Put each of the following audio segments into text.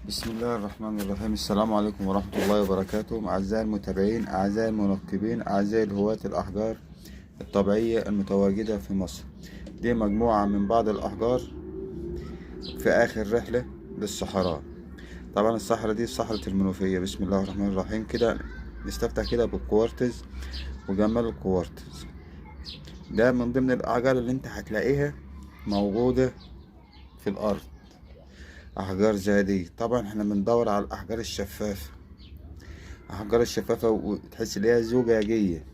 بسم الله الرحمن الرحيم. السلام عليكم ورحمة الله وبركاته. أعزائي المتابعين، أعزائي المنقبين، أعزائي الهواة الأحجار الطبيعية المتواجدة في مصر، دي مجموعة من بعض الأحجار في آخر رحلة للصحراء. طبعا الصحراء دي صحراء المنوفية. بسم الله الرحمن الرحيم. كده نستفتح كده بالكوارتز وجمال الكوارتز. ده من ضمن الأحجار اللي انت هتلاقيها موجودة في الأرض، أحجار زي دي. طبعا احنا بندور على الأحجار الشفافة، أحجار الشفافة وتحس ان هي زجاجية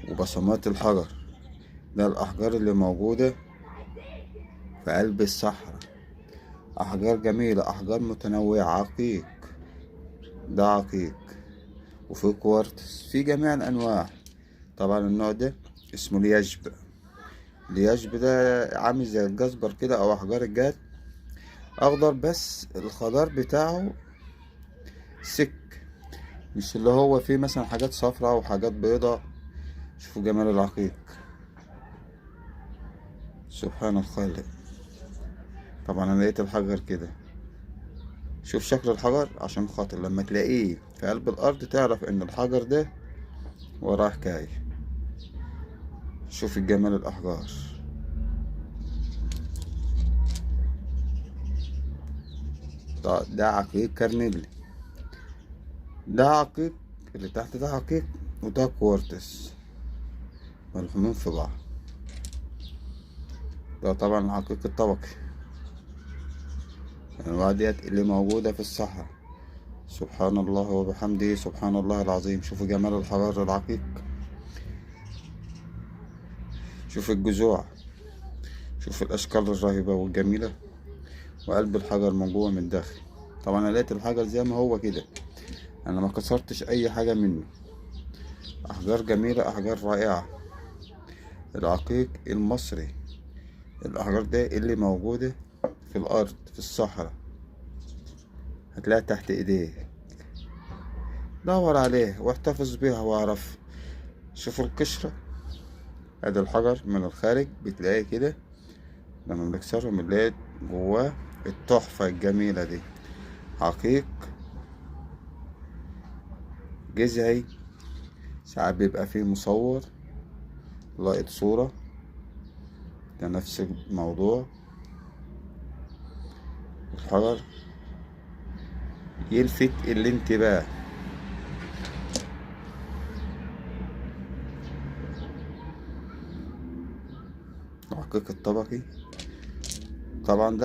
وبصمات الحجر. ده الأحجار اللي موجودة في قلب الصحراء، أحجار جميلة، أحجار متنوعة، عقيق، ده عقيق، وفي كوارتز، في جميع الأنواع. طبعا النوع ده اسمه اليشب. اليشب ده عامل زي الجزبر كده أو أحجار الجاد، أخضر بس الخضار بتاعه سك، مش اللي هو فيه مثلا حاجات صفراء وحاجات بيضاء. شوفوا جمال العقيق، سبحان الخالق. طبعا انا لقيت الحجر كده، شوف شكل الحجر عشان خاطر لما تلاقيه في قلب الارض تعرف ان الحجر ده وراه حكاية. شوف الجمال الاحجار. ده عقيق كارنيلي، ده عقيق اللي تحت ده عقيق، وده كوارتز، ملحومين في بعض. ده طبعا العقيق الطبقي، الأنواع ديت اللي موجودة في الصحراء. سبحان الله وبحمده، سبحان الله العظيم. شوفوا جمال الحجر العقيق، شوف الجذوع، شوف الأشكال الرهيبة والجميلة، وقلب الحجر من جوه من الداخل. طبعا أنا لقيت الحجر زي ما هو كده، أنا ما كسرتش أي حاجة منه. أحجار جميلة، أحجار رائعة. العقيق المصري، الأحجار ده اللي موجودة في الأرض في الصحراء، هتلاقيها تحت إيديه. دور عليه واحتفظ بيها واعرف. شوفوا القشرة، ادي الحجر من الخارج بتلاقيه كده، لما بنكسره بنلاقي جواه التحفة الجميلة دي، عقيق جذعي. ساعات بيبقى فيه مصور لاقط صورة، ده نفس الموضوع. الحجر يلفت الانتباه. العقيق الطبقي طبعا ده